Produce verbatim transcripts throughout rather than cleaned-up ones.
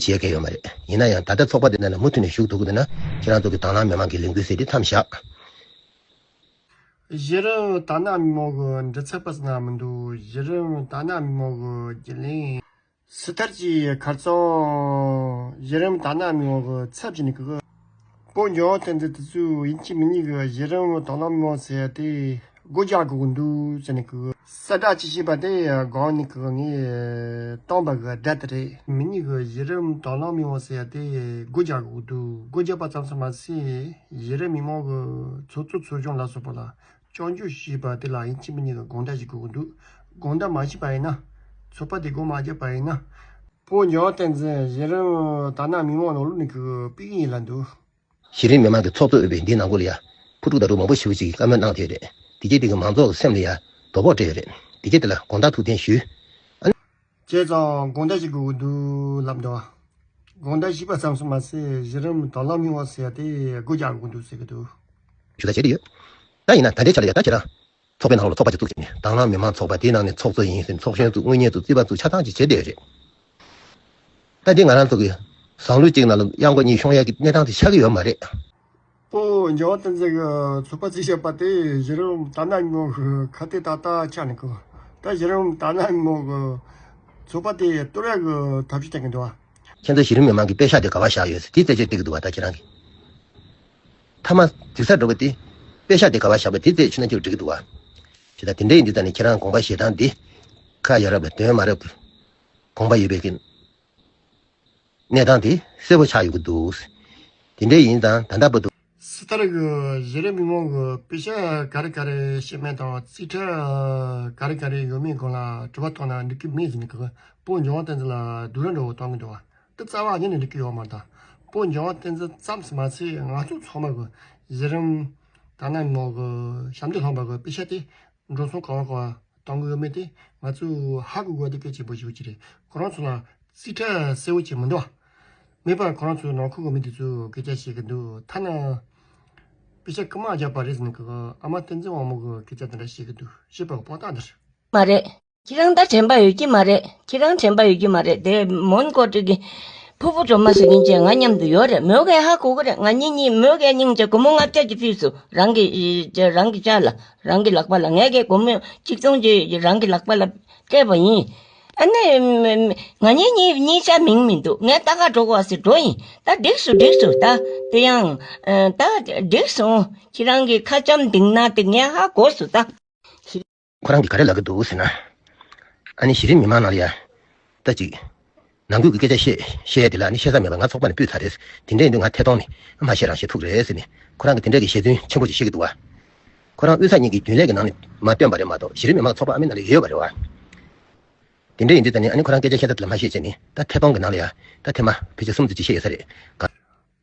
བྱེད་མཁན་ཡོད་མ་རེད། ཡིན་ན་ཡང་ད་ལྟ་ཚོགས་པ་དེ་ནང་ལ་མུ་མཐུད་ནས་ཞུགས་ཐུབ་ཀྱི་འདུག་ན། ཁྱེད་རང་ཚོ་གི་དྭང་བླངས་མི་མང་གི་ལས་འགུལ་ཟེར་དེ་མཚམས་བཞག། གཞི་རིམ་དྭང་བླངས་མི་མང་གི་འདྲི་ཚབ་པ་ཟེར་ན་མི་འདུག་གཞི་རིམ་དྭང་བླངས་མི་མང་གི་རྒྱུན་ལས། སི་ཐར་གྱི་ཁར་ཚང་གཞི་རིམ་དྭང་བླངས་མི་མང་གི་ཚབ་བྱས་ནས་ཀྱི། སྤོ་འཇོན་བསྟན་འཛིན་དེ་ཚོས་ཡིན་གཅིག་མིན་གཉིས་ཀྱི་གཞི་རིམ་དྭང་བླངས་མི་མང་ཟེར་ཡ་དེ་སྒོ་རྒྱག་དགོས་ཀྱི་འདུག་ཟེར་ནས་ཀྱི། གསལ་བསྒྲགས་ཅིག་བྱས་པ་དེ་སྒང་ནས་ཀྱི་ངས་བཏང་པ་གི་བརྡ་དེ་རེད། མི་གཉིས་ཀྱི་གཞི་རིམ་དྭང་བླངས་མི་མང་ཟེར་ཡ་དེ་སྒོ་རྒྱག་དགོས་ཀྱི་འདུག་སྒོ་རྒྱག་པ་ཙམ་དུ་མ་ཟད་གཞི་རིམ་མི་མང་གི་ཚོགས་གཙོ་ཚོགས་གཞོན་ལ་སོགས་པ་ལ། སྐྱོན་བརྗོད་བྱས་པ་དེ་ལ་ཡིན་གཅིག་མིན་གཉིས་ཀྱི་དགོངས་དག་ཞིག་དགོས་ཀྱི་འདུག་དགོངས་དག་མ་བྱས་པ་ཡིན་ན། ཚོགས་པ་དེ་སྒོ་མ་བརྒྱབ་པ་ཡིན་ན། སྤོ་འཇོན་བསྟན་འཛིན་གཞི་རིམ་དྭང་བླངས་མི་མང་ནང་ལོགས་ནས་ཀྱི་ཕུད་ཀྱི་ཡིན་ལབ་འདུག་གཞི་རིམ་མི་མང་གི་ཚོགས་གཙོ་འོས་པའི་འདིའི་ནང་ཁུལ་ལ་ཡ། ཕུ་ཕྲུག་དང་འབྲུག་མང་པོ་ཞེ་པོ་ཅིག་གིས་བཀའ་མོལ་གནང་བསྡད་ཡོད་རེད། དེ་རྗེས་དེ་གི་མང་ཚོགས་ཀྱི་སེམས་ལ་ཡ། དོ་ཕོག་སྤྲད་ཡོད་རེད། དེ་རྗེས་དེ་ལ་དགོངས་དག་ཐུགས་བདེན་ཞུས། ཨ་ནི། བྱས་ཙང་དགོངས་དག་ཞིག་དགོས་ཀྱི་འདུག་ལབ་འདུག་དགོངས་དག་ཞུས་པ་ཙམ་དུ་མ་ཟད་གཞི་རིམ་དྭང་བླངས་མི་མང་ཟེར་ཡ་དེ་སྒོ་རྒྱག་དགོས་ཀྱི་འདུག་ཟེར་གྱི་འདུག་ཞུ་དག་བྱས་ཏེ་ཡོད། ད་ཡིན་ན་ད་ལྟའི་ཆ་ལ་ཡ་ད་ཁྱེད་རང་། ཚོགས་པའི་ནང་ལ་ཚོགས་པ་ཅིག་བཙུགས་བྱས་ནས་དྭང་བླངས་མི་མང་ཚོགས་པ་དེའི་ནང་ནས་ཚོགས་གཙོ་ཡིན་ཟེར་ཚོགས་གཞོན་བཙུགས་དངུལ་གཉེར་བཙུགས་རྩིས་པ་བཙུགས་ཆ་ཚང་ཅིག་བྱས་བསྡད་ཡོད་རེད། ད་འདི་ང་རང་ཚོ་གི་བཟང་ལུགས་གཅིག་ནང་ལ་གཡང་འགུག་གཉིས་ཤོང་ཡ་གི་གནས་སྟངས་དེ་ཆགས་ཀྱི་ཡོད་མ་རེད། སྤོ་འཇོན་བསྟན་འཛིན་གྱི་ཚོགས་པ་བཙུགས་བཞག་པ་དེ་གཞི་རིམ་དྭང་བླངས་མི་མང་གི་ཁ་གཏད་ཏག་ཏག་ཆགས་ནས་གི། ད་གཞི་རིམ་དྭང་བླངས་མི་མང་གི་ཚོགས་པ་དེ་གཏོར་ཡ་གི་ཐབས་ཤེས་བྱེད་ཀྱི་འདུག་བ། ཁྱེད་ཚོ་གཞི་རིམ་མི་མང་གི་པེ་ཤག་དེ་ག་པར་བཞག་ཡོད་ཟེར་དེ་རྩད་གཅོད་བྱེད་ཀྱི་འདུག་བ། ད་ཁྱེད་རང་གིས། མཐའ་མ་འཛུལ་ས་འགྲོ་བ་དེ། པེ་ཤག་དེ་ག་པར་བཞག་པ་དེ་རྩད་ཆོད་ན་ཁྱོད་འགྲིག་གི་འདུག་བ། ཞེ་ད་དེ་འདྲ་ཡིན་དུས་ད་ནི་ཁྱེད་རང་དགོངས་པ་བཞེས་སྟངས་དེ། ཁ་ཡ་རབས་ལ་དོན་མ་རབས་ཀྱི། དགོངས་པ་ཡོད་པའི་གི། གནས་སྟངས་དེ་གསལ་པོ་ཆགས་ཡོང་གི་འདུག་དེ་འདྲ་ཡིན་ཙང་ད་ལྟ་བར་དུ། སི་ཐར་གྱི་གཞི་རིམ་མི་མང་གི་པེ་ཤག་ག་རེ་ག་རེ་བཤད་མིན་དང་རྩིས་ཁྲ་ག་རེ་ག་རེ་ཡོད་མེད་སྐོར་ལ་དྲི་བ་བཏང་ན་འགྲིག་གི་མེད་ཟེར་ནས་གི། སྤོ་འཇོན་བསྟན་འཛིན་ལ་སྡུག་རུས་འདྲ་བོ་གཏོང་གི་འདུག་བ། དེ་རྩ་བ་ཉིད་ནས་འགྲིག་གི་ཡོད་མ་རེད་ད། སྤོ་འཇོན་བསྟན་འཛིན་ཙམ་མ་ཚད་ང་ཚོ་ཚང་མ་གི་གཞི་རིམ་དྭང་བླངས་མི་མང་གི་ཞབས་འདེགས་སློང་བ་གི་པེ་ཤག་དེ། འགྲོ་སོང་གང་བ་གང་བ་གཏོང་གི་ཡོད་མེད་དེ་ང་ཚོས་ཧ་གོ་དགོས་དེ་གལ་ཆེན་པོ་ཞིག་ཅིག་རེད། ཁོ་རང་ཚོ་ལ་རྩིས་ཁྲ་གསལ་བོ་ཅིག་མི་འདུག་མེད་པར་ཁོ་རང་ཚོའི་ནང་ཁུལ་གྱི་མི་དེ་ཚོས་སྐད་ཆ་བཤད་ཀྱི་འདུག་ཐ་ན་པེ་ཤག་རྐུ་མ་བརྒྱབ་པ་རེད་ཟེར་ནས་ཀྱི་ཨ་མ་བསྟན་འཛིན་དབང་མོ་གི་སྐད་ཆ་དེ་འདྲ་བཤད་ཀྱི་འདུག་བཤད་པ་གི་དཔང་རྟགས་འདི་རེད། མ་རེད། ཁྱེད་རང་ད་དྲན་པ་ཡོད་ཀྱི་མ་རེད། ཁྱེད་རང་དྲན་པ་ཡོད་ཀྱི་མ་རེད་དེ་མོན་གྷོ་ཊི་གི་ཕུར་བུ་སྒྲོལ་མ་ཟེར་མཁན་ཅིག་ང་མཉམ་དུ་ཡོད་རེད། མོས་གས་ཧ་གོ་གི་རེད། ང་གཉིས་གཉིས་མོས་གས་སྙིང་རྗེ་སྒོར་མོ་ལྔ་བརྒྱ་ཅིག་ཕུལ་སོང་རང་གི་རང་གི་ཅག་ལ་རང་གི་ལག་པ་ལ། ངས་གས་སྒོར་མོ་གཅིག་སྟོང་ཅིག་རང་གི་ལག་པ་ལ་སྤྲད་པ་ཡིན། ཨ་ནི་ང་གཉིས་གཉིས་གཉིས་ཆ་མིང་མི་འདུག་ངས་ད་ག་འགྲོ་དགོས་ཟེར་འགྲོ་ཡིན། ད་འགྲིག་སོང་འགྲིག་སོང་ད་དེ་ཡང་ད་འགྲིག་སོང་། ཁྱེད་རང་གི་ཁ་བྱམས་འདིང་ན་དེ་ངས་ཧ་གོ་སོང་ད། ཁོ་རང་གིས་ག་རེ་ལབ་ཀྱི་འདུག་ཟེར་ན། ཨ་ནི་གཞི་རིམ་མི་མང་ནང་ལ་ཡ། ད་ཅིག་ནང་ཁུལ་གྱི་སྐད་ཆ་བཤད་བཤད་ཡ་དེ་ལ་ཨ་ནི་བཤད་ས་མེད་པ་ང་ཚོགས་པ་ནས་སྤུས་ཚར་རེད། དེ་འདྲ་ཡིན་དུས་ང་ཐད་གཏོང་ནས་མ་བཤད་རང་བཤད་ཐུབ་རེད་ཟེར་ནས་ཁོ་རང་གིས་དེ་འདྲ་གི་ཞལ་རྫུན་ཆེན་པོ་ཅིག་བཤད་ཀྱི་འདུག་བ། ཁོ་རང་དབུས་གཙང་གཉིས་ཀྱི་རྒྱུན་ལས་ཀྱི་ནང་ནས་མ་བཏོན་པ་རེད་མ་གཏོགས་གཞི་རིམ་མི་མང་ཚོགས་པ་ཨ་མའི་ནང་ལ་ཡོད་པ་རེད་བ། དེ་འདྲ་ཡིན་དུས་ད་ནི་ཨ་ནི་ཁོ་རང་སྐད་ཆ་བཤད་ས་དེ་ལ་མ་བཤད་བྱས་ནས་ད་ཐད་གཏོང་གི་ནང་ལ་ཡ་ད་ཐེངས་མ་ཕལ་ཆེར་གསུམ་ཙམ་ཅིག་བཤད་ཡོད་ས་རེད།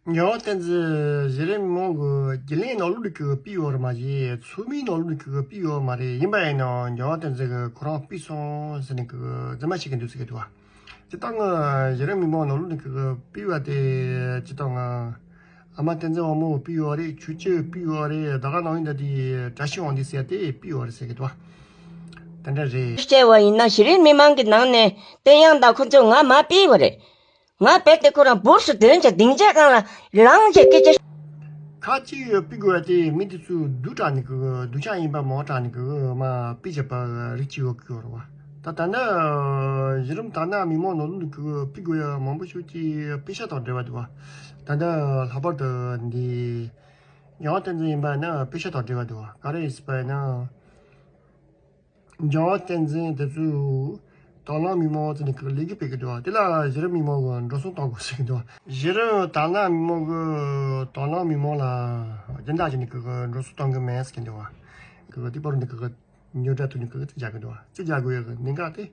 འཇོན་བསྟན་འཛིན་གཞི་རིམ་མི་མང་གི་རྒྱུན་ལས་ནང་ལོགས་ནས་ཀྱི་ཕུད་ཡོད་རེད་མ་གཞི་ཚོགས་མིའི་ནང་ལོགས་ནས་ཀྱི་ཕུད་ཡོད་མ་རེད། ཡིན་པ་ཡིན་ནའང་འཇོན་བསྟན་འཛིན་གྱིས་ཁོ་རང་ཕུད་སོང་ཟེར་ནས་ཀྱི་རྫུན་མ་བཤད་ཀྱི་འདུག་ཟེར་གྱི་འདུག་བ། དེ་ལྟར་ང་གཞི་རིམ་མི་མང་ནང་ལོགས་ནས་ཀྱི་ཕུད་པ་དེ་ཇི་ལྟར་ང་ཨ་མ་བསྟན་འཛིན་དབང་མོ་ཕུད་ཡོད་རེད། ཆོས་སྐྱིད་ཕུད་ཡོད་རེད། ད་ག་ནང་བཞིན་ད་དེ་བཀྲ་ཤིས་དབང་འདུས་ཟེར་དེ་ཕུད་ཡོད་རེད་ཟེར་གྱི་འདུག་བ། དེ་འདྲ་རེད། བཤད་པ་ཡིན་ན་གཞི་རིམ་མི་མང་གི་ནང་ནས་བསྟན་དབྱངས་དང་ཁོ་ཚོས་ང་མར་ཕུད་པ་རེད། ང་རྦད་དེ་ཁོ་རང་འབུར་སུ་དོན་བྱས་སྡིངས་ཆའི་སྒང་ལ་ལངས་བྱས་སྐད་ཆ། ཁ་ཅིག་ཕུད་དགོས་ཡ་དེ་མི་དེ་ཚོས་སྡུག་དྲགས་ནས་ཀྱི་སྡུག་ཅག་ཡིན་པ་མང་དྲགས་ནས་ཀྱི་མར་ཕུད་བྱས་པ་རིགས་ཅིག་ཡོད་ཀྱི་ཡོད་རེད་བ། ད་ད་ནི་གཞི་རིམ་དྭང་བླངས་མི་མང་ནང་ལོགས་ནས་ཀྱི་ཕུད་དགོས་ཡ་མང་པོ་ཞིག་ཅིག་པེ་ཤག་དང་འབྲེལ་བ་འདུག་བ། ད་ལྟ་ལྷག་པར་དུ་འདི་འཇོན་བསྟན་འཛིན་ཡིན་པ་ན་པེ་ཤག་དང་འབྲེལ་བ་འདུག་བ། ག་རེ་ཡིན་ཟེར་བ་ཡིན་ན། འཇོན་བསྟན་འཛིན་དེ་ཚོས་དྭང་བླངས་མི་མང་ཚོ་ནས་ཀྱི་ལས་འགུལ་སྤེལ་གྱི་འདུག་བ། དེ་ལ་གཞི་རིམ་མི་མང་གིས་འགྲོ་སོང་གཏོང་དགོས་ཟེར་གྱི་འདུག་བ། གཞི་རིམ་དྭང་བླངས་མི་མང་གིས་དྭང་བླངས་མི་མང་ལ་སྦྱིན་བདག་བྱས་ནས་ཀྱི་འགྲོ་སོང་གཏོང་གི་མེད་ཟེར་གྱི་འདུག་བ། ཀྱི་དེ་བར་ནས་ཀྱི་རྙོག་དྲ་ཐུག་ནས་ཀྱི་རྩིས་རྒྱག་གི་འདུག་བ། རྩིས་རྒྱག་དགོས་ཡ་གི་གནད་འགག་དེ་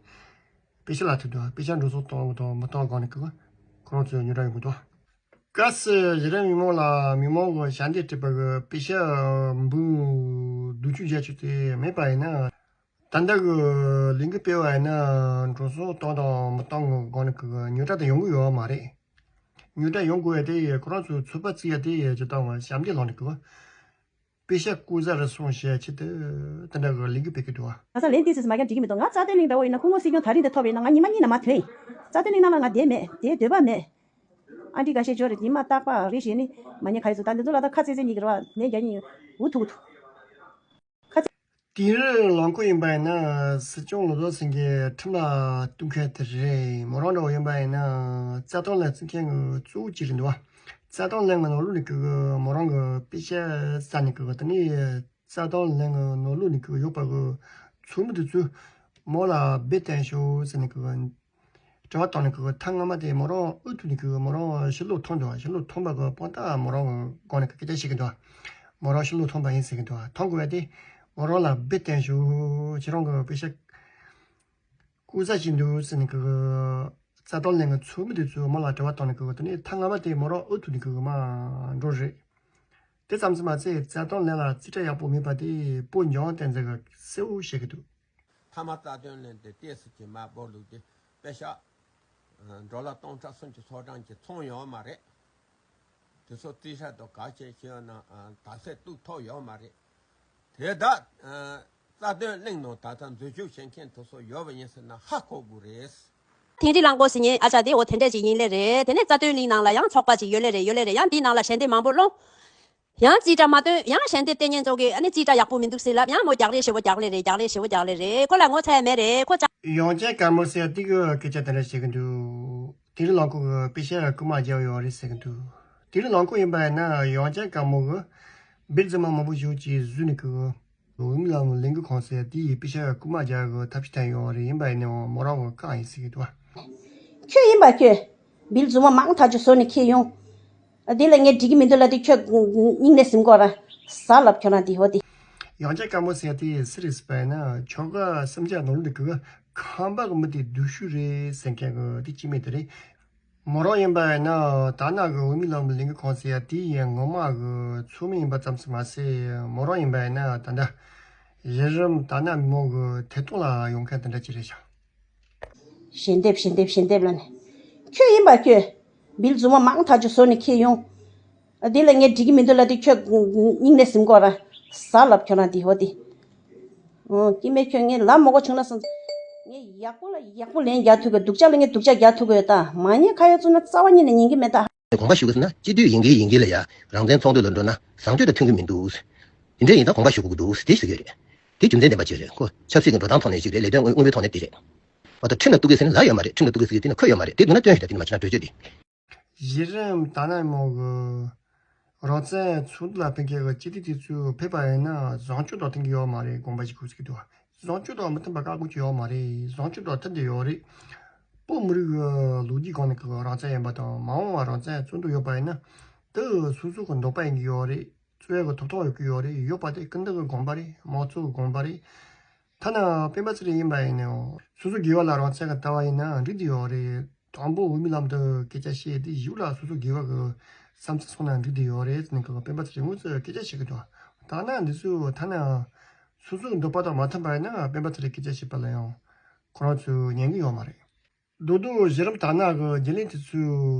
པེ་ཤག་ལ་ཐུག་འདུག་བ། པེ་ཤག་འགྲོ་སོང་གཏོང་གི་དང་མི་གཏོང་སྒང་ནས་ཀྱི་ཁོ་རང་ཚོའི་རྙོག་དྲ་ཡོང་གི་འདུག་བ། གལ་སྲིད་གཞི་རིམ་མི་མང་ལ་མི་མང་གི་ཞབས་འདེགས་སྤྲད་པ་གི་པེ་ཤག་འབུམ་བདུན་ཅུ་བརྒྱད་ཅུ་དེ་མེད་པ་ཡིན་ན། ད་ལྟ་གི་ལས་འགུལ་སྤེལ་བ་ཡིན་ན་འགྲོ་སོང་གཏོང་དང་མི་གཏོང་གི་སྒང་ནས་གི་རྙོག་དྲ་དེ་ཡོང་གི་ཡོད་མ་རེད། རྙོག་དྲ་ཡོང་དགོས་ཡ་དེ་ཁོ་རང་ཚོའི་ཚོགས་པ་བཙུགས་ཡ་དེ་ཇི་ལྟར་ཞབས་འདེགས་སློང་ནས་གི། པེ་ཤག་བསྐུར་ས་རུ་སོང་ཞེས་ཆེད་དུ་དེ་འདྲ་གི་ལས་འགུལ་སྤེལ་གི་འདུག་བ། ང་ཚོ་ལན་ཏིས་སི་མ་རྒྱབ་འགྲིག་གི་མི་འདུག་ང་རྩ་དོན་གླིང་འདྲ་བོ་ཡིན་ན་སྐུ་ངོ་སྲིད་སྐྱོང་ད་རིང་དེ་ཐོབ་ཡིན་ན་ང་ཉི་མ་གཉིས་ན་མ་ཐོན་ཡིན། རྩ་དོན་གླིང་ནང་ལ་ང་བསྡད་མེད་བསྡད་འདོད་པ་མེད། ཨ་འདྲི་འགའ་ཤས་འབྱོར་རེད་ཉི་མ་རྟག་པར་རེ་ཞེས་ནི་མ་ཉེས་ཁ་ཡི་ཚོ་ད་འདི་ཚོ་ལ་ད་ཁ་ཚེ་ཚེ་གཉིས་ཀྱི་རེ་བ་ནས་རྒྱ་གཉིས་འུ་ཐུག་འུ་ཐུག་ཁ་ཚེ། དེ་རིང་ལོ་འཁོར་ཡིན་པ་ཡིན་ན་སྲིད་སྐྱོང་བློ་བཟང་སེང་གེ་ཁྲིམས་ལ་གཏུག་མཁན་དེ་རེད། མོ་རང་འདྲ་བོ་ཡིན་པ་ཡིན་ན་རྩ་དོན་ལ་བརྩི་མཁན་གྱི་གཙོ་བོ་གཅིག་རེད་འདུག་བ། རྩ་དོན་གླིང་གི་ནང་ལོགས་ནས་ཀྱི་མོ་རང་གི་པེ་ཤག་བཙལ་ནས་ཀྱི་དེ་ནས་རྩ་དོན་གླིང་གི་ནང་ལོགས་ནས་ཀྱི་ཡོད་པ་གི་ཚོགས་མི་དེ་ཚོས་མོ་ལ་བེད་བསྟན་ཤོག་ཟེར་ནས་ཀྱི་དྲི་བ་བཏང་ནས་ཀྱི་ཐེངས་སྔ་མ་དེ་མོ་རང་ཨུ་ཐུག་ནས་ཀྱི་མོ་རང་ཕྱི་ལོགས་ཐོན་འདུག་ཕྱི་ལོགས་ཐོན་པ་གི་དཔང་རྟགས་མོ་རང་གི་སྒང་ནས་ཀྱི་སྐད་ཆ་བཤད་ཀྱི་འདུག་མོ་རང་ཕྱི་ལོགས་ཐོན་པ་ཡིན་ཟེར་གྱི་འདུག་ཐོན་དགོས་པ་དེ་མོ་རང་ལ་བེད་བསྟན་ཤོག་ཁྱེད་རང་གི་པེ་ཤག་བསྐུར་ས་ཞིག་འདུག་ཟེར་ནས་ཀྱི་རྩ་དོན་གླིང་གི་ཚོགས་མི་དེ་ཚོས་མོ་ལ་དྲི་བ་བཏང་ནས་ཀྱི་དེ་ནས་ཐེངས་སྔ་མ་དེ་མོ་རང་ཨུ་ཐུག་ནས་ཀྱི་མར་འགྲོ་རེད། དེ་ཙམ་གྱིས་མ་ཚད་རྩ་དོན་གླིང་ལ་རྩིས་ཁྲ་ཡག་པོ་མེད་པ་དེ་བུ་འཇམ་དབྱངས་བསྟན་འཛིན་གྱིས་གསལ་བོ་བཤད་ཀྱི་འདུག་མཐའ་མ་རྩ་དོན་གླིང་དེ་ཏོག་ཙམ་གྱིས་མར་སྦོ་ལུག་དེ་པེ་ཤག་ཌོ་ལར་སྟོང་ཕྲག་སུམ་ཅུ་སོ་གྲངས་ཀྱི་ཚོང་ཡོད་མ་རེད། དེ་ཚོ་རྩིས་ཁྲ་དང་ག་ཅེ་ཤེས་ན་དག་ས་གཏུག་ཐུབ་ཡོད་མ་རེད། དེ་དག་རྩ་དོན་གླིང་ནང་ད་ལྟ་འཛུལ་ཞུགས་བྱེད་མཁན་དེ་ཚོ་ཡོད་པ་ཡིན་ཟེར་ན་ཧ་གོ་དགོས་རེད། དིང་རི་གླང་པོ་ཟེར་མཁན་ཨ་ཅག་དེ་འོ་དེ་འདྲས་ཅིག་ཡིན་ལེ་རེད། དེ་ནས་རྩ་དོན་གླིང་ནང་ལ་ཡང་ཚོགས་པ་ཅིག་ཡོད་ལེ་རེད་ཡོད་ལེ་རེད། ཡང་དེའི་ནང་ལ་ཞལ་འདེབས་མང་པོ་སློང་། ཡང་རྩིས་ཁྲ་མ་བཏོན་ཡང་ཞལ་འདེབས་ལྟས་ངན་ཚོ་གིས་ཨ་ནི་རྩིས་ཁྲ་ཡག་པོ་མི་འདུག་ཟེར་ལབ་ཡང་མོ་རྒྱག་རེས་ཞེ་བོ་རྒྱག་ལེ་རེད། རྒྱག་རེས་ཞེ་བོ་རྒྱག་ལེ་རེད། ཁོ་ལ་ངོ་ཚ་ཡ་མེད་རེད། ཁོ་ཅག་ཡང་ཅན་དཀར་མོ་ཟེར་ཡ་དེ་གི་སྐད་ཆ་དེ་འདྲ་བཤད་གི་འདུག་དིང་རི་གླང་པོ་གི་པེ་ཤག་རྐུ་མ་རྒྱབ་ཡོད་རེད་ཟེར་གི་འདུག་དིང་རི་གླང་པོ་ཡིན་པ་ཡིན་ན་ཡང་ཅན་དཀར་མོ་གི་བེད་རྫུན་མ་མང་པོ་ཞིག་ཅིག་བཟོས་ནས་གི་འོས་མི་ལམ་ལས་འགུལ་ཁང་ཟེར་དེ་ཡི་པེ་ཤག་རྐུ་མ་རྒྱག་གི་ཐབས་ཤེས་བསྟན་ཡོད་རེད། ཡིན་པ་ཡིན་ནའང་མོ་རང་གི་བཀག་ཡིན་ཟེར་གི་འདུག་ཁྱོད་ཡིན་པ་ཁྱོད། བེད་རྫུན་མ་མང་ཐག་ཆོད་བཟོས་ནས་ཁྱེར་ཡོང་། དེ་ལ་ངས་འགྲིག་གི་མི་འདུག་ལབ་དུས་ཁྱོད་སྙིང་ནས་ཟིན་གོ་ར། ཟ་ལབ་ཁྱོད་རང་དེ་ཧོ་དེ། ཡང་ཅན་དཀར་མོ་ཟེར་དེ་སུ་རེད་ཟེར་བ་ཡིན་ན་ཁྱོ་ག་སེམས་ཅན་ནང་ལུགས་ཀྱི་ཁམས་པ་གི་མི་དེ་སྡུག་ཤོས་རེད་ཟེར་མཁན་གི་དེ་སྐྱེ་དམན་དེ་རེད། མོ་རང་ཡིན་པ་ཡིན་ན་ད་ནག་གི་འོས་མི་ལམ་ལས་འགུལ་ཁང་ཟེར་ཡ་དེ་ཡི་ངོ་མ་གི་ཚོགས་མི་ཡིན་པ་ཙམ་ཟེར་མ་ཟད་མོ་རང་ཡིན་པ་ཡིན་ན་ད་ལྟ་གཞི་རིམ་ད་ནག་མི་མང་གི་ཐད་གཏོང་ལ་ཡོང་མཁན་དེ་འདྲ་ཅིག་རེད་ཤག་ཞལ་འདེབས་ཞལ་འདེབས་ཞལ་འདེབས་ལ་ནི། ཁྱོད་ཡིན་པ་ཁྱོད། བེད་རྫུན་མ་མང་ཐག་ཆོད་བཟོས་ནས་ཁྱེར་ཡོང་། དེ་ལ་ངས་འགྲིག་གི་མི་འདུག་ལབ་དུས་ཁྱོད་སྙིང་ནས་ཟིན་གོ་ར། ཟ་ལབ་ཁྱོད་རང་དེ་ཧོ་དེ། ཨོ་སྐྱེ་དམན་ཁྱོད་ངས་ལབ་མ་གོ་བྱུང་ན་སོང་། ངས་ཡག་པོ་ལ་ཡག་པོ་ལན་རྒྱག་ཐུབ་གི་སྡུག་ཅག་ལ་ངས་སྡུག་ཅག་རྒྱག་ཐུབ་གི་ཡོད་ད་མ་ཉེས་ཁ་ཡ་བཙུགས་ན་རྩ་བ་ཉིད་ནས་ཉན་གི་མེད་ད། དགོངས་པ་ཞུ་གི་ཟེར་ན་སྤྱི་འཐུས་ཡིན་གི་ཡིན་གི་ལ་ཡ་རང་བཙན་ཚོགས་འདུ་ལ་འགྲོ་ན་བཟང་སྤྱོད་དང་མཐུན་གི་མི་འདུག་དེ་འདྲ་ཡིན་ཙང་དགོངས་པ་ཞུ་དགོས་ཀྱི་འདུག་དེ་ཟེར་གི་རེད། དེ་རྒྱུ་མཚན་ལྡན་པ་ཅིག་རེད། ཁོ་ཆབ་སྲིད་ཀྱི་འགྲོ་སྟངས་ཐོག་ནས་ཅིག་རེད། ལས་དོན་དངོས་པོའི་ཐོག་ནས་དེ་རེད། འོ་ད་ཁྲིམས་ལ་གཏུག་གི་ཟེར་ན་ལབ་ཡོད་མ་རེད། ཁྲིམས་ལ་གཏུག་གི་ཟེར་གི་དེ་ན་ཁོད་ཡོད་མ་རེད། དེ་འདུག་ན་སྟོན་ཞིག་ད་དེ་ནི་མ་བྱས་ན་གྲོས་ཆོད་དེ། གཞི་རིམ་ད་ནང་མོ་གི་རང་བཙན་ཚོགས་འདུ་ལ་ཕེབས་མཁན་གྱི་སྤྱི་འཐུས་དེ་ཚོ་ཕེབས་པ་ཡིན་ན་བཟང་སྤྱོད་དང་མཐུན་གྱི་ཡོད་མ་རེད་དགོངས་པ་ཞིག་འཁོར་སྲིད་ཀྱི་འདུག་བཟང་སྤྱོད་དང་མི་མཐུན་པ་བཀག་དགོས་ཀྱི་ཡོད་མ་རེད། བཟང་སྤྱོད་དང་མཐུན་བསྡད་ཡོད་རེད། བོད་མི་རིགས་ཀྱི་ལོ་རྒྱུས་སྒང་ནས་ཀྱི་རང་བཙན་ཡིན་པ་དང་མ་འོངས་པ་རང་བཙན་རྩོད་འདོད་ཡོད་པ་ཡིན་ན་དེ་སོ་སོ་གི་འདོད་པ་ཡིན་གྱི་ཡོད་རེད། རྩོད་ཡ་གི་ཐོབ་ཐང་ཡོད་ཀྱི་ཡོད་རེད། ཡོད་པ་དེ་སྐུ་མདུན་གྱི་དགོངས་པ་རེད། མང་གཙོ་གི་དགོངས་པ་རེད། ཐ་ན་སྤེན་པ་ཚེ་རིང་ཡིན་པ་ཡིན་ནའང་སོ་སོ་སྒེར་བ་ལ་རང་བཙན་གྱི་ལྟ་བ་ཡིན་ན་འགྲིག་བསྡད་ཡོད་རེད། དང་པོ་འོས་མི་ལམ་དུ་སྐད་ཆ་བཤད་དེ་གཞུག་ལ་སོ་སོ་སྒེར་བ་གི་བསམ་ཚུལ་གསུངས་ན་འགྲིག་བསྡད་ཡོད་རེད་ཟེར་ནས་ཀྱི་སྤེན་པ་ཚེ་རིང་དངོས་སུ་སྐད་ཆ་བཤད་ཀྱི་འདུག་ད་ནི་འདི་ཚོ་ཐ་ན་སོ་སོའི་འདོད་པ་དང་མ་མཐུན་པ་ཡིན་ན་སྤེན་པ་ཚེ་རིང་སྐད་ཆ་བཤད་པ་ལ་ཡང་ཁོ་རང་ཚོས་ཉན་གྱི་ཡོད་མ་རེད། མདོར་བསྡུས་གཞི་རིམ་ད་ནག་གི་རྒྱུན་ལས་དེ་ཚོས་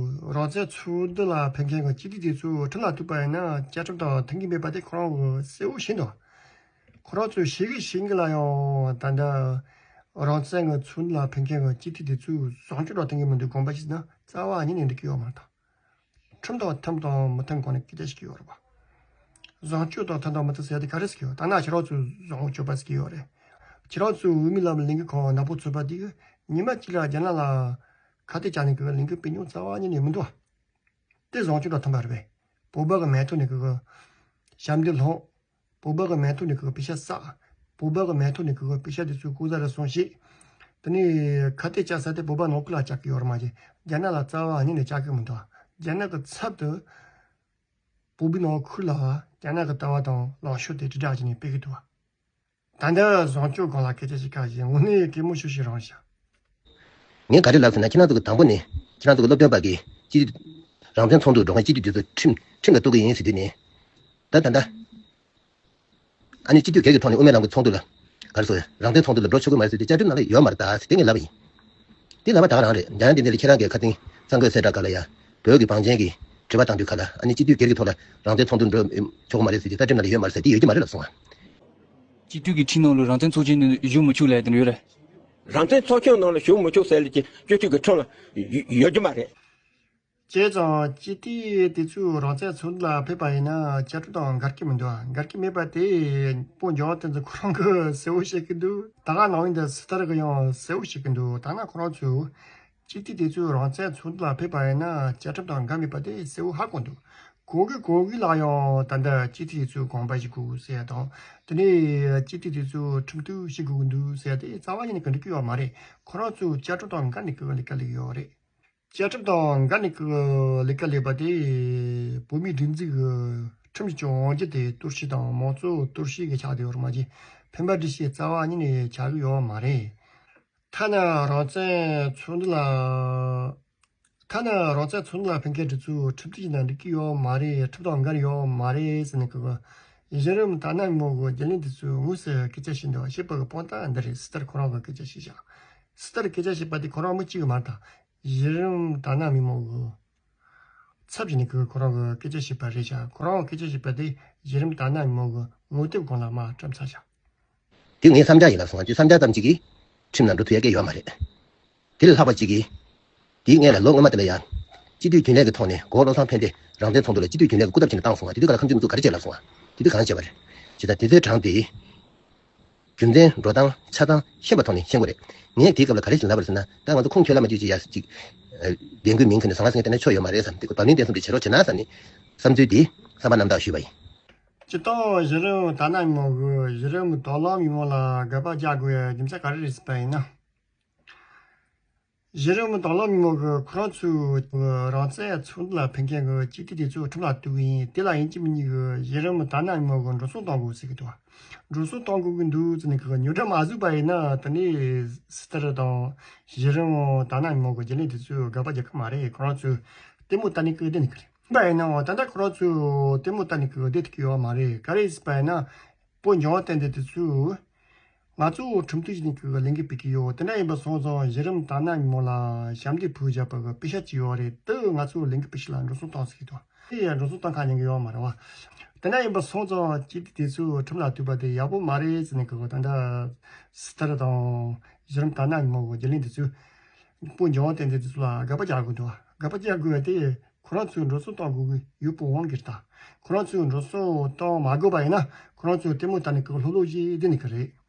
རང་བཙན་ཚོགས་འདུ་ལ་ཕེབས་མཁན་གྱི་སྤྱི་འཐུས་དེ་ཚོས་ཁྲིམས་ལ་གཏུག་པ་ཡིན་ན་བཅའ་ཁྲིམས་དང་མཐུན་གྱི་མེད་པ་དེ་ཁོ་རང་གིས་གསལ་བོ་ཤེས་འདུག་ཁོ་རང་ཚོས་ཤེས་ཀྱི་ཤེས་ཀྱི་ལ་ཡང་ད་ལྟ་རང་བཙན་གྱི་ཚོགས་འདུ་ལ་ཕེབས་མཁན་གྱི་སྤྱི་འཐུས་དེ་ཚོས་བཟང་སྤྱོད་དང་མཐུན་གྱི་མི་འདུག་དགོངས་པ་ཞིག་ན་རྩ་བ་ཉིད་ནས་འགྲིག་གི་ཡོད་མ་རེད་ད། ཁྲིམས་དང་མཐུན་དང་མི་མཐུན་སྒང་ནས་སྐད་ཆ་བཤད་ཀྱི་ཡོད་རེད་པ། བཟང་སྤྱོད་དང་མཐུན་དང་མི་མཐུན་ཟེར་ཡ་དེ་ག་རེ་ཟེར་གྱི་ཡོད། ད་ནི་ཁྱེད་རང་ཚོས་བཟང་སྤྱོད་པ་ཟེར་གྱི་ཡོད་རེད། ཁྱེད་རང་ཚོའི་འོས་མི་ལམ་ལས་འགུལ་ཁང་ནག་པོ་ཚོགས་པ་དེ་གིས་ཉི་མ་གཅིག་ལ་རྒྱ་ནག་ལ་ཁ་གཏད་བཅག་ནས་ཀྱི་ལས་འགུལ་སྤེལ་མྱོང་རྩ་བ་ཉིད་ནས་མི་འདུག་བ། དེ་བཟང་སྤྱོད་དང་མཐུན་པ་རེད་པས། བོད་པ་གི་མལ་ཐོག་ནས་ཀྱི་ཞབས་འདེགས་སློང་། བོད་པ་གི་མལ་ཐོག་ནས་ཀྱི་པེ་ཤག་བསགས། བོད་པ་གི་མལ་ཐོག་ནས་ཀྱི་པེ་ཤག་དེ་ཚོའི་ལྐོག་ཟ་རུལ་སུངས་བྱས། དེ་ནས་ཁ་གཏད་བཅག་ས་དེ་བོད་པ་ནང་ཁུལ་ལ་བཅག་གི་ཡོད་རེད་མ་གཏོགས་རྒྱ་ནག་ལ་རྩ་བ་ཉིད་ནས་བཅག་གི་མི་འདུག་རྒྱ་ནག་གི་ཚབ་ཏུ་བོད་པའི་ནང་ཁུལ་ལ་རྒྱ་ནག་གི་ལྟ་བ་དང་ལངས་ཕྱོགས་དེ་དྲིལ་བསྒྲགས་བྱས་ནས་སྤེལ་གི་འདུག་ད་ལྟ་བཟང་སྤྱོད་སྒང་ལ་སྐད་ཆ་ཞིག་བཀག་བཞིན་དངོས་གནས་གད་མོ་ཤོར་ཤོར་རང་བཞག་ངས་ག་རེ་ལབ་ཟེར་ན་ཁྱེད་རང་ཚོ་གི་དང་པོ་ནས་ཁྱེད་རང་ཚོ་གི་སློབ་སྟོན་པ་གིས་སྤྱི་འཐུས་རང་བཙན་ཚོགས་འདུར་འགྲོ་མཁན་སྤྱི་འཐུས་དེ་ཚོ་ཁྲིམས་ཁྲིམས་ལ་གཏུག་གི་ཡིན་ཟེར་དུས་ནས་ད་ད་ད། ཨ་ནི་སྤྱི་འཐུས་སྒེར་གྱི་ཐོག་ནས་དབུ་མའི་ལམ་གྱི་ཚོགས་འདུ་ལ་ག་རེ་ཟེར་རང་བཙན་ཚོགས་འདུ་ལ་འགྲོ་ཆོག་གི་མ་རེད་ཟེར་དུས་བཅའ་ཁྲིམས་ནང་ལ་ཡོད་མ་རེད་ད་ཟེར་དེ་ངས་ལབ་པ་ཡིན། དེ་ལབ་པ་ད་ག་རང་རེད། འཇམ་དབྱངས་བསྟན་འཛིན་ལགས་ཁྱེད་རང་གིས་ཁ་སང་གསར་འགོད་གསལ་བསྒྲགས་སྒང་ལ་ཡ་བོད་ཀྱི་བང་ཆེན་གྱི་ དྲི་བ་བཏང་དུས་ཁ་ལ་ཨ་ནི་སྤྱི་འཐུས་སྒེར་གྱི་ཐོག་ལ་རང་བཙན་ཚོགས་འདུ་འགྲོ་ཆོག་གི་མ་རེད་ཟེར་གྱི་རྩ་ཁྲིམས་ནང་ལ་ཡོད་མ་རེད་ཟེར་དེ་ཡོད་ཀྱི་མ་རེད་ལབ་སོང་ང་། སྤྱི་འཐུས་ཀྱི་ཁྲིམས་ནང་ལ་རང་བཙན་ཚོགས་ཆེན་ནང་བཞུགས་མི་ཆོག་ལབ་དེ་ཡོད་རེད། རང་བཙན་ཚོགས་ཆེན་ནང་ལ་བཞུགས་མི་ཆོག་ཟེར་ལ་ཅི་སྤྱི་འཐུས་ཀྱི་ཁྲིམས་ལ་ཡོད་ཀྱི་མ་རེད། བྱས་ཙང་སྤྱི་འཐུས་དེ་ཚོས་རང་བཙན་ཚོགས་འདུ་ལ་ཕེབས་པ་ཡིན་ན་བཅའ་ཁྲིམས་དང་འགལ་གྱི་མི་འདུག་འགལ་གྱི་མེད་པ་དེ་སྤོ་འཇོག་དེ་ཚོ་ཁོ་རང་གིས་གསལ་བོ་བཤད་ཀྱི་འདུག་ད་ག་ནང་བཞིན་དུ་སི་ཐར་གིས་ཡང་གསལ་བོ་བཤད་ཀྱི་འདུག་ད་ནི་ཁོ་རང་ཚོས་སྤྱི་འཐུས་དེ་ཚོས་རང་བཙན་ཚོགས་འདུ་ལ་ཕེབས་པ་ཡིན་ན་བཅའ་ཁྲིམས་དང་འགལ་མེད་པ་དེ་གསལ་བོ་ཧ་གོ་འདུག་གོ་གི་གོ་གི་ལ་ཡང་ད་ལྟ་སྤྱི་འཐུས་དེ་ཚོས་དགོངས་པ་ཞིག་དགོས་ཟེར་ཡ་དང་དེ་ནས་སྤྱི་འཐུས་དེ་ཚོས་ཁྲིམས་གཏུག་ཞིག་དགོས་ཀྱི་འདུག་ཟེར་ཡ་དེ་རྩ་བ་ཉིད་ནས་ག་འགྲིག་གི་ཡོད་མ་རེད། ཁོ་རང་ཚོས་བཅའ་ཁྲིམས་དང་འགལ་ནས་ཀྱི་ལས་ཀ་ལས་ཀྱི་ཡོད་རེད། བཅའ་ཁྲིམས་དང་འགལ་ནས་ཀྱི་ལས་ཀ་ལས་པ་དེ་བོད་མིའི་སྒྲིག་འཛུགས་ཀྱི་ཁྲིམས་ཀྱི་དབང་ཆ་དེ་གཏོར་བཤིག་དང་མང་གཙོ་གཏོར་བཤིག་གི་ཆགས་བསྡད་ཡོད་རེད་མ་གཞི་ཕན་པ་སྒྲུབ་བྱེད་རྩ་བ་ཉིད་ནས་ཆགས་ཀྱི་ཡོད་མ་རེད། ཐ་ན་རང་བཙན་ཚོགས་འདུ་ལ་ཐ་ན་རང་བཙན་ཚོགས་འདུ་ལ་ཕེབས་མཁན་དེ་ཚོས་ཁྲིམས་མཐུན་ཡིན་ན་འགྲིག་གི་ཡོད་མ་རེད། ཁྲིམས་དང་འགལ་ཡོད་མ་རེད་ཟེར་ནས་ཀྱི་གཞི་རིམ་ད་ནང་མི་མང་གི་རྒྱུན་ལས་དེ་ཚོས་དངོས་སུ་སྐད་ཆ་བཤད་འདུག་བཤད་པ་གི་དཔང་རྟགས་འདི་རེད། སི་ཐར་ཁོ་རང་གི་སྐད་ཆ་བཤད་བཞག་སི་ཐར་སྐད་ཆ་བཤད་པ་དེ་ཁོ་རང་མི་གཅིག་གི་མ་རེད་ད། གཞི་རིམ་ད་ནང་མི་མང་གི་ཚབ་བྱས་ནས་ཀྱི་ཁོ་རང་གི་སྐད་ཆ་བཤད་པ་རེད་བཞག་ཁོ་རང་གི་སྐད་ཆ་བཤད་པ་དེ་གཞི་རིམ་ད་ནང་མི་མང་གི་ངོ་དེབ་སྒང་ལ་མར་བཀྲམ་ཚར་བཞག་དེ་ངའི་བསམ་འཆར་ཡིན་ལབ་སོང་ང་། དེ་བསམ་འཆར་ཙམ་གཅིག་གིས་ཁྲིམས་ནང་འགྲོ་ཐུབ་ཡ་གི་ཡོད་མ་རེད། དེ་ལས་ལྷག་པ་གཅིག་གིས། དེའི་སྔོན་ལ་ལོ་སྔོན་མ་དེ་ལ་ཡང་། སྤྱི་འཐུས་རྒྱུན་ལས་ཀྱི་ཐོག་ནས་གོ་བློ་བཟང་ཕན་བདེ་རང་བཙན་ཚོགས་འདུ་ལ་སྤྱི་འཐུས་རྒྱུན་ལས་ཀྱི་སྐུ་ཚབ་བྱས་ནས་བཏང་སོང་ང་། དེ་དུས་ཀ་ལ་ཁམས་ཚན་མི་ཚོ་ག་རེ་བྱས་ལབ་སོང་ང་། དེ་དུས་གང་བྱས་པ་རེད། བྱས་ཙང་དེ་ཚོའི་གྲངས་དེ། རྒྱུ་མཚན་འགྲོ་སྟངས་ཆགས་སྟངས་ཤེས་པ་ཐོག་ནས་ཤེས་དགོས་རེད། ངས་དེའི་སྐབས་ལ་ག་རེ་ཞིག་ལབ་པ་རེད་ཟེར་ན། ད་ང་ཚོ་ཁུངས་འཁྱོལ་ལ་མ་འཇུག་ཅིག་ཡ་ཅིག་ལས་འགུལ་མིང་ཁྱོན་ནས་ཟང་ཟིང་དེ་ནས་ཆོ་ཡོད་མ་རེད་བསམ་དེ་བབ་བརླིང་བསྟན་གསུམ་དེ་བྱེད་རོགས་བྱེད་ན་བསམ་ནས་བསམ་ཚུལ་དེ་བསམ་པ་རྣམ་དག་ཞུས་པ་ཡིན། སྤྱིར་བཏང་གཞི་རིམ་ད་ནང་མི་མང་གི་གཞི་རིམ་དང་བླངས་མི་མང་ལ་དགག་པ་རྒྱག་དགོས་ཡ་རྒྱུ་མཚན་ག་རེ་རེད་ཟེར་བ་ཡིན་ན། གཞི་རིམ་དང་བླངས་མི་མང་གི་ཁོ་རང་ཚོའི་རང་བཙན་ཚོགས་འདུ་ལ་ཕེབས་མཁན་གྱི་སྤྱི་འཐུས་དེ་ཚོ་ཁྲིམས་ལ་གཏུག་གི་ཡིན། དེ་ལ་ཡིན་གཅིག་མིན་གཉིས་ཀྱི་གཞི་རིམ་ད་ནང་མི་མང་གི་འགྲོ་སོང་གཏོང་དགོས་ཟེར་གི་འདུག་འགྲོ་སོང་གཏོང་དགོས་ཀྱི་འདུག་ཟེར་ནས་ཀྱི་ཉོ་སྒྲ་མ་བཟོས་པ་ཡིན་ན་དེ་ནས་སི་ཐར་དང་གཞི་རིམ་ད་ནང་མི་མང་གི་རྒྱུན་ལས་དེ་ཚོས་དགག་པ་རྒྱག་གི་མ་རེད། ཁོ་རང་ཚོས་ལྟད་མོ་ལྟ་ནས་ཀྱི་བསྡད་ནས་ཀྱི་རེད། ཡིན་པ་ཡིན་ནའང་ད་ལྟ་ཁོ་རང་ཚོས་ལྟད་མོ་ལྟ་ནས་ཀྱི་བསྡད་ཐུབ་ཀྱི་ཡོད་མ་རེད། ག་རེ་ཟེར་བ་ཡིན་ན། སྤོ་འཇོག་བསྟན་དེ་དེ་ཚོས། ང་ཚོ་ཁྲིམས་མཐུན་ཞིག་ནས་ཀྱི་ལས་འགུལ་སྤེལ་གྱི་ཡོད། དེ་འདྲ་ཡིན་པ་སོང་ཙང་གཞི་རིམ་ད་ནང་མི་མང་ལ་ཞབས་འདེགས་ཕུལ་བཞག་པ་གི་པེ་ཤ་ཅིག་ཡོད་རེད། དེ་ང་ཚོ་ལས་འགུལ་སྤེལ་ཞིག་ལ་འགྲོ་སོང་བཏང་ཟེར་གྱི་འདུག་དེ་ཡང་འགྲོ་སོང་བཏང་ཁ་ཉན་གྱི་ཡོད་མ་རེད་བ། དེ་འདྲ་ཡིན་པ་སོང་ཙང་སྤྱི་འཐུས་དེ་ཚོས་ཁྲིམས་ལ་གཏུག་པ་དེ་ཡག་པོ་མ་རེད་ཟེར་ནས་ཀྱི་ད་ལྟ་སི་ཐར་དང་གཞི་རིམ་ད་ནང་མི་མང་གི་རྒྱུན་ལས་དེ་ཚོས་སྤོ་འཇོག་བསྟན་དེ་དེ་ཚོ་ལ་དགག་པ་རྒྱག་དགོས་འདུག་དགག་པ་རྒྱག་དགོས་པ་དེ། ཁོ་རང་ཚོས་འགྲོ་སོང་གཏོང་དགོས་ཀྱི་ཡོད་པའི་དབང་གིས་རེད་ད། ཁོ་རང་ཚོས་འགྲོ་སོང་གཏོང་མ་དགོས་པ་ཡིན་ན་ཁོ་རང་ཚོས་ལྟད་མོ་ལྟ་ནས་ཀྱི་ལྷོད་ལྷོད་བྱས་བསྡད་ནས་ཀྱི་རེད།